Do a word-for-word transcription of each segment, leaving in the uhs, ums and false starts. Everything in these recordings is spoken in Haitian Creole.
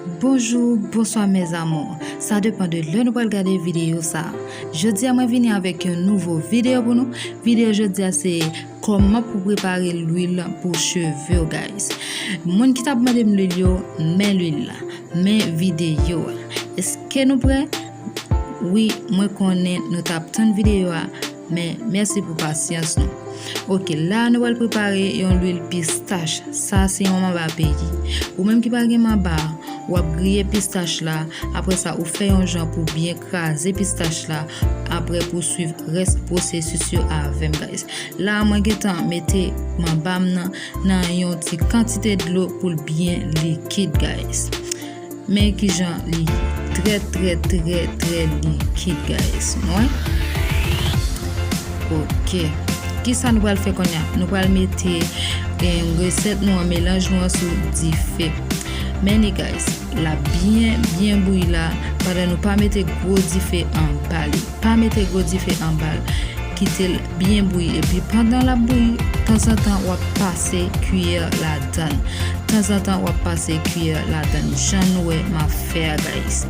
Bonjou, bonswa mes amours. Sa depan de lè nou pral gade videyo sa. Jodi a mwen vini avèk yon nouvo videyo pou nou. Videyo jodi a se kòman pou prepare lwil pou cheve w, guys. Moun ki t ap mande m lwil yo, men lwil la, men videyo a. Èske nou prè? Wi, mwen konnen nou t ap tann videyo a, men mèsi pou pasyans nou. Ok, la nou pral prepare yon lwil pistach. Sa se yon manba peyi. Ou menm ki pa gen manba, w ap griye pistach la. Apre sa, ou fè yon jan pou byen kraze pistach la. Apre pou swiv rès pwosesis yo avè m, guys. La mwen gentan mete manba m nan nan yon ti kantite dlo pou l byen likid, guys. Men kijan li trè, trè, trè, trè likid, guys. Nou wè? Ok. Kisa nou pral fè kounye a? Nou pral mete, em, resèt nou an, melanj nou an sou dife. Men li, guys, l ap byen, byen bouyi la, pandan nou pa mete gwo dife anba li. Pa mete gwo dife anba l. Kite l byen bouyi. Epi pandan l ap bouyi, tanzantan w ap pase kiyè ladan l. Tanzantan w ap pase kiyè ladan l. Jan nou wè m ap fè a, guys.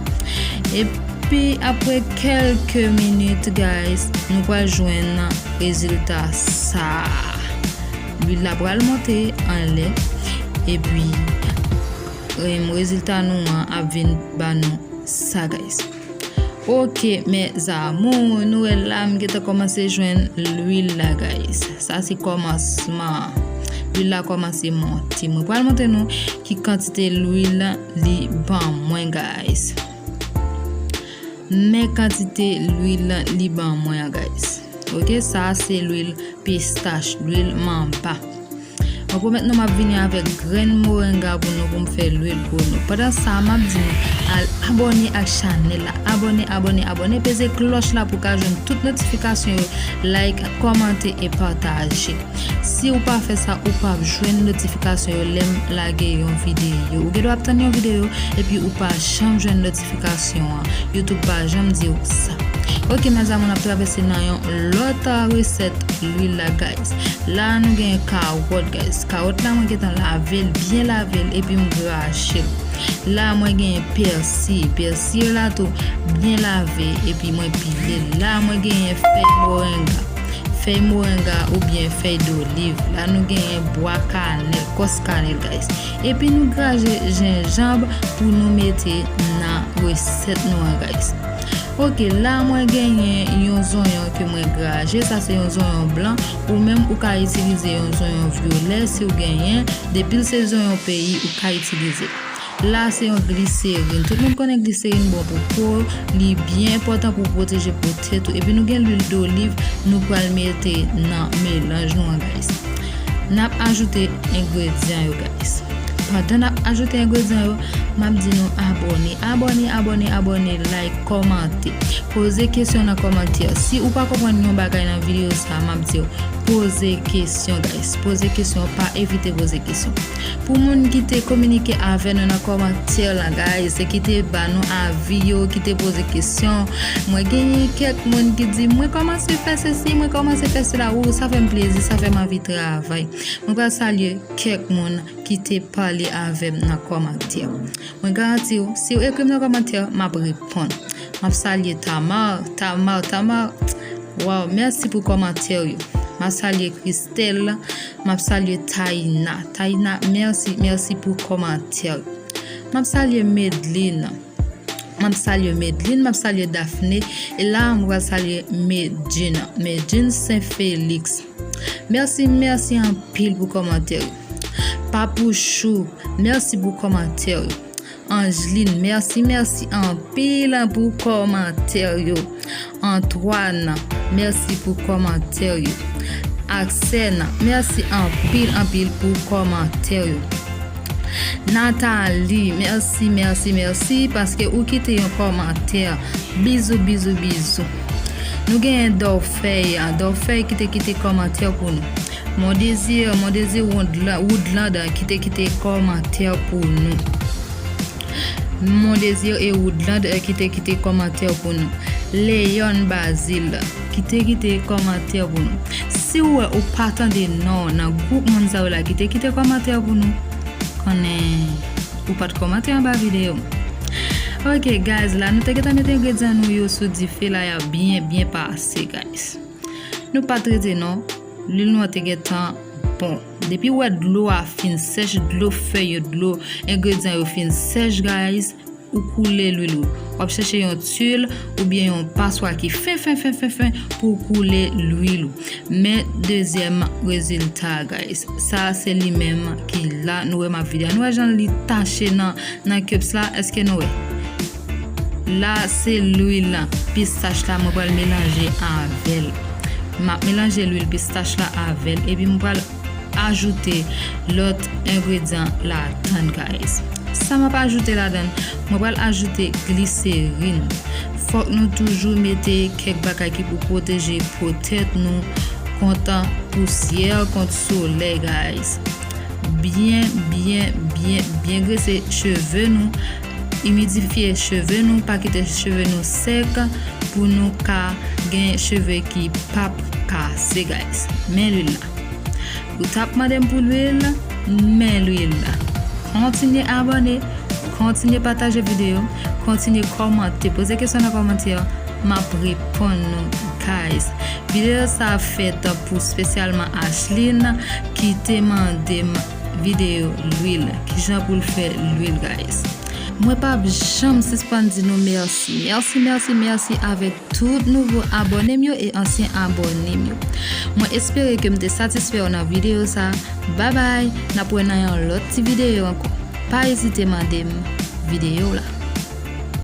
Epi apre kèlke minit, guys, nou pral jwenn rezilta sa a. Lwil la pral monte anlè. Epi, em, rezilta nou an ap vin ba nou sa, guys. Ok, mes amours, nou wè la m gentan kòmanse jwenn lwil la, guys. Sa se kòmansman. Lwil la kòmanse monte. Mwen pral montre nou ki kantite lwil li ban mwen, guys. Men kantite lwil li ban mwen an, guys. Ok, sa se lwil pistach, lwil manba. Mwen pwomèt nou m ap vini avèk grenn morenga pou nou, pou m fè lwil pou nou. Pandan sa, m ap di nou al abòne ak chanèl la. Abòne, abòne, abòne. Peze klòch la pou w ka jwenn tout notifikasyon yo. Like, kòmante e pataje. Si w pa fè sa, ou p ap jwenn notifikasyon yo lè m lage yon videyo. Ou gen dwa ap tann yon videyo epi ou pa janm jwenn notifikasyon an. YouTube pa janm di w sa. Ok, mes amours, n ap travèse nan yon lòt resèt lwil la, guys. La, nou gen kawòt, guys. Kawòt la, mwen gentan lave l, byen lave l, epi m graje l. La, mwen gen pèsi. Pèsi la tou, byen lave, epi mwen pile l. La, mwen gen fèy morenga. Fèy morenga oubyen fèy doliv. La, nou gen bwa kanèl, kòs kanèl, guys. Epi nou graje jenjanm pou nou mete nan resèt nou an, guys. Ok, la mwen genyen yon zonyon ke mwen graje, sa se yon zonyon blan, ou menm ou ka itilize yon zonyon vyolè si w genyen, depi l se zonyon peyi ou ka itilize. La se yon gliserin, tout moun konnen gliserin bon pou po, li byen enpòtan pou pwoteje po tèt ou, epi nou gen lwil doliv nou pral mete nan melanj nou an, guys. N ap ajoute engredyan yo, guys. Pandan n ap ajoute engredyan yo, m ap di nou abòne, abòne, abòne, abòne, like, kòmante. Poze kesyon nan kòmantè. Si ou pa konprann yon bagay nan videyo sa, m ap di w, poze kesyon, guys. Poze kesyon, pa evite poze kesyon. Pou moun ki te kominike avè nou nan kòmantè la, guys, e ki te ba nou avi yo, ki te poze kesyon, mwen genyen kèk moun ki di, mwen kòmanse fè sesi, mwen kòmanse fè sela. Ou, sa fè m plezi, sa fè m anvi travay. Mwen pral salye kèk moun ki te pale avè m nan kòmantè. Mwen garanti w, si w ekri m nan kòmantè, m ap reponn. M ap salye Tamar, Tamar, Tamar. Waw, mèsi pou kòmantè yo. M ap salye Christelle, m ap salye Taina. Taina, mèsi, mèsi pou kòmantè yo. M ap salye Medline. M ap salye Medline, m ap salye Daphné. E la, m pral salye Medjine. Medjine Saint Félix. Mèsi, mèsi anpil pou kòmantè yo. Papouchou, mèsi pou kòmantè yo. Angeline, mèsi, mèsi anpil pou kòmantè yo. Antoine, mèsi pou kòmantè yo. Aksèn, mèsi anpil, anpil pou kòmantè yo. Nathalie, mèsi, mèsi, mèsi, paske ou kite yon kòmantè. Bizou, bizou, bizou. Nou genyen Dorfey, Dorfey ki te kite kòmantè pou nou. Mon Désir, Mon Désir Woodla-, Woodland, ki te kite kòmantè pou nou. Mon Désir e Woodland, eh, ki te kite kòmantè pou nou. Léon Bazile, ki te kite kòmantè pou nou. Si w wè ou pa tande non nan gwoup moun sa yo la ki te kite kòmantè pou nou, konnen Ou pa t kòmante anba videyo. Ok guys, la nou te gentan met engredyan nou yo sou dife la, y ap byen byen pase guys. Nou pa t rete non, lwil nou an te gentan bon. Depi w wè dlo a fin sèch, dlo fèy yo, dlo engredyan yo fin sèch guys, ou koule lwil ou. W ap chèche yon twil oubyen yon paswa ki fen fen fen fen fen pou w koule lwil ou. Men dezyèm rezilta guys. Sa se li menm ki la, nou wè m ap vide a. Nou wè jan li tache nan, nan cups la, èske nou wè? La se lwil pistach la mwen pral melanje avè l. M ap melanje lwil pistach la avè l epi m pral ajoute lòt engredyan ladann guys. Sa m ap ajoute ladann, mwen pral ajoute gliserin. Fòk nou toujou mete kèk bagay ki pou pwoteje po tèt nou kont pousyè, kont solèy guys. Byen byen byen byen grese cheve nou, imidifye cheve nou, pa kite cheve nou sèk pou nou ka gen cheve ki p ap kase guys. Men lwil la. Ou t ap mande m pou lwil, men lwil la. Kontinye abòne, kontinye pataje videyo, kontinye kòmante, poze kesyon nan kòmantè, m ap reponn nou guys. Videyo sa fèt pou spesyalman Ashlyn ki te mande m videyo lwil, kijan pou l fè lwil guys. Mwen p ap janm sispann di nou mèsi, mèsi, mèsi, mèsi avèk tout nouvo abòne m yo e ansyen abòne m yo. Mwen espere ke m te satisfè w nan videyo sa. Babay, n ap wè nan yon lòt ti videyo ankò. Pa ezite mande m videyo w la.